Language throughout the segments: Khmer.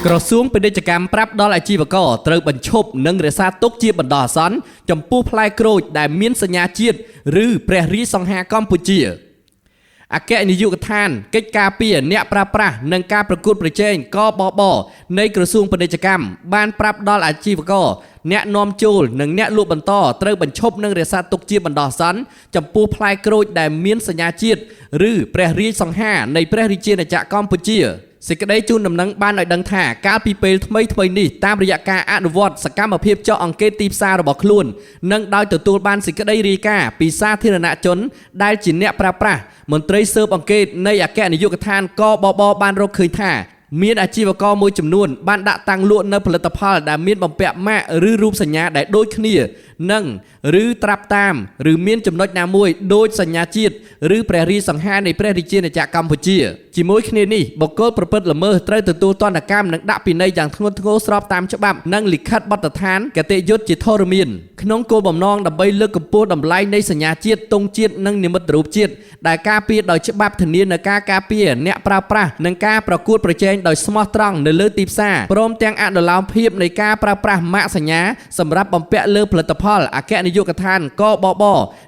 ក្រសួងពាណិជ្ជកម្មប្រាប់ដល់អាជីវករត្រូវបញ្ឈប់និងរក្សាទុកជាបណ្ដោះអាសន្នចំពោះផ្លែក្រូចដែលមានសញ្ញាជាតិឬព្រះរាជសង្ហាកម្ពុជាអគ្គនាយកដ្ឋានកិច្ចការពារអ្នកប្រើប្រាស់និងការប្រកួតប្រជែងកបបនៃក្រសួងពាណិជ្ជកម្មបានប្រាប់ដល់អាជីវករអ្នកនាំចូលនិងអ្នកលក់បន្តត្រូវបញ្ឈប់និងរក្សាទុកជាបណ្ដោះអាសន្នចំពោះផ្លែក្រូចដែលមានសញ្ញាជាតិឬព្រះរាជសង្ហានៃព្រះរាជាណាចក្រកម្ពុជា សេចក្តីជូនដំណឹងបានឲ្យដឹងថាកាលពីពេលថ្មីថ្មីនេះតាមរយៈការអនុវត្តសកម្មភាពចុះអង្កេតទីផ្សាររបស់ខ្លួននិងដោយទទួលបានសេចក្តីរាយការណ៍ពីសាធារណជនដែលជាអ្នកប្រើប្រាស់មន្ត្រីស៊ើបអង្កេតនៃអគ្គនាយកដ្ឋានកបបបានរកឃើញថាមានអាជីវករមួយចំនួនបានដាក់តាំងលក់នៅផលិតផលដែលមានបំពាក់ម៉ាកឬរូបសញ្ញាដែលដូចគ្នានិងឬត្រាប់តាមឬមានចំណុចណាមួយដូចសញ្ញាជាតិឬព្រះរាជសង្ហានៃព្រះរាជាណាចក្រកម្ពុជាជាមួយគ្នានេះបុគ្គលប្រព្រឹត្តល្មើសត្រូវទទួលទណ្ឌកម្មនិងដាក់ពិន័យយ៉ាងធ្ងន់ធ្ងរស្របតាមច្បាប់និងលិខិតបទដ្ឋានគតិយុត្តជាធរមានក្នុងគោលបំណងដើម្បីលើកកម្ពស់តម្លៃនៃសញ្ញាជាតិទង់ជាតិនិងនិមិត្តរូបជាតិដែលការពារដោយច្បាប់ធានានូវការការពារអ្នកប្រើប្រាស់និងការប្រកួតប្រជែងដោយស្មោះត្រង់នៅលើទីផ្សារព្រមទាំងអនុលោមភាពនៃការប្រើប្រាស់ម៉ាកសញ្ញាសម្រាប់បំពាក់លើផលិតផលអគ្គនាយកដ្ឋានកបប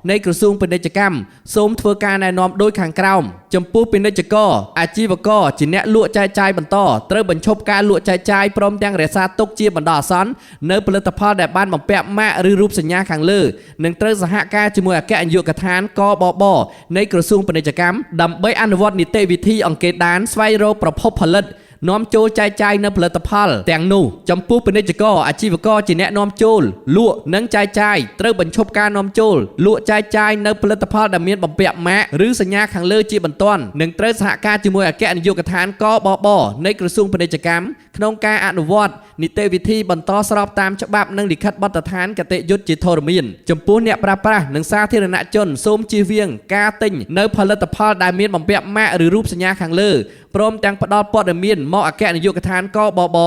នៃក្រសួងពាណិជ្ជកម្មសូមធ្វើការណែនាំដូចខាងក្រោមចំពោះពាណិជ្ជករអាជីវករជាអ្នកលក់ចែកចាយបន្តត្រូវបញ្ឈប់ការលក់ចែកចាយព្រមទាំងរក្សាទុកជាបណ្ដោះអាសន្ននៅផលិតផលដែលបានបំពាក់ម៉ាកឬរូបសញ្ញាខាងលើនិងត្រូវសហការជាមួយអគ្គនាយកដ្ឋានកបបនៃក្រសួងពាណិជ្ជកម្មដើម្បីអនុវត្តនីតិវិធីអង្កេតដានស្វែងរកប្រភពផលិតនាំចូលចែកចាយនៅផលិតផលទាំងនោះចំពោះពាណិជ្ជករអាជីវករជាអ្នកនាំចូលលក់និងចែកចាយត្រូវបញ្ឈប់ការនាំចូលលក់ចែកចាយនៅផលិតផលដែលមានបំពាក់ម៉ាកឬសញ្ញាខាងលើជាបន្ទាន់និងត្រូវសហការជាមួយអគ្គនាយកដ្ឋានកបបនៃក្រសួងពាណិជ្ជកម្មក្នុងការអនុវត្តនីតិវិធីបន្តស្របតាមច្បាប់និងលិខិតបទដ្ឋានគតិយុត្តជាធរមានចំពោះអ្នកប្រើប្រាស់និងសាធារណជនសូមជៀសវាងការទិញនៅផលិតផលដែលមានបំពាក់ម៉ាកឬរូបសញ្ញាខាងលើព្រមទាំងផ្ដល់ព័ត៌មានមកអគ្គនាយកដ្ឋានកបប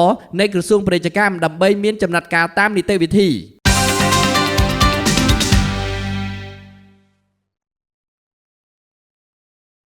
នៃក្រសួងពាណិជ្ជកម្មដើម្បីមានចំណាត់ការតាមនីតិវិធី។